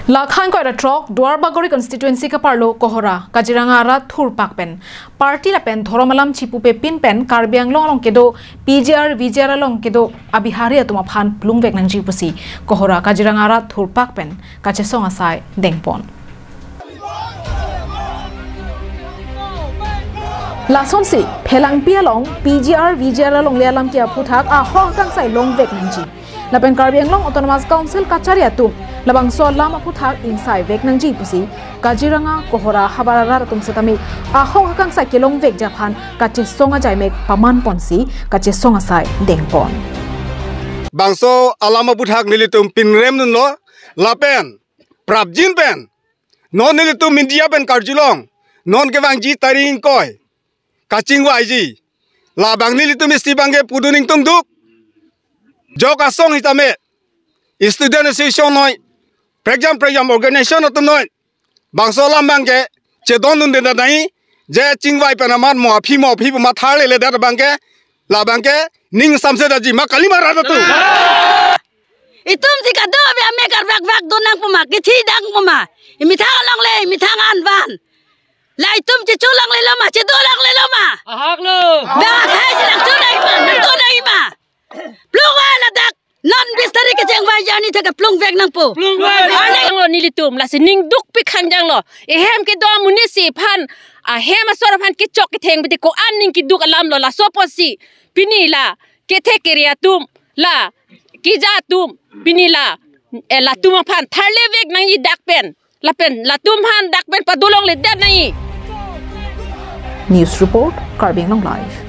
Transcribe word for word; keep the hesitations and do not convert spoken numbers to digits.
Lakhan koi ra throk Duarbagori constituency kaparlo Kohora Kaziranga arat thurpak pen party lapen dhorom alam chipupepin pen Karbi Anglong along kedo P G R V G R along kedo a-Bihari atum aphan plungvek nangji pusi Kohora Kaziranga arat thurpak pen kachesong asai dengpon. Lasonsi Phelangpi along P G R V G R alongle alam ke aphuthak ahok akangsai longvek nangji. Lapen Karbi Anglong Autonomous Council kachari atum labangso alam aphuthak ingsaivek nangji pusi Kaziranga Kohora havar arat atum setame ahok akangsai kelongvekji aphan kachesong ajaimek pamanponsi kachesong asai dengpon. Bangso alam aphuthak nelitum pinrem dunlo lapen prapjin pen non nelitum media pen karjulong, non kevangji tarik ingkoi kachingvaiji. Labang nelitum S T abangke pudun ingtungduk. Jok asong sitame, student association noi, prekjam prekjam organization atum noi, bangso alam abangke chedondunde nai, je chingvai pen amat mo aphi mo aphi pu matha leledet abangke, labangke ning samsedaji ma kali ma rat atum. Itum si kado be ame karvakvak do nangpo ma, kithi dangpo ma. Imethang alongle, imethang anvan. La itum checho longlelo ma, chedo longlelo ma. Ahok lo. Ba khai si nangcho nangji ma, nangcho nangji ma. Plungvek ladak non bis tarik kechengvai jani thek plungvek nangpo. Plungvek. Arni lo nelitum lasi ning dukpik khangjanglo. Ehem kedo amonit si aphan, ahem asor aphan kechok ketheng bidi ko-an ning keduk alam lo, laso apotsi pini la kethe kere atum, la keja atum, pini la, eh, latum aphan tharlevek nangji dak pen. Lapen latum aphan dak pen padolongledet nangji. News report, Karbi Anglong Live.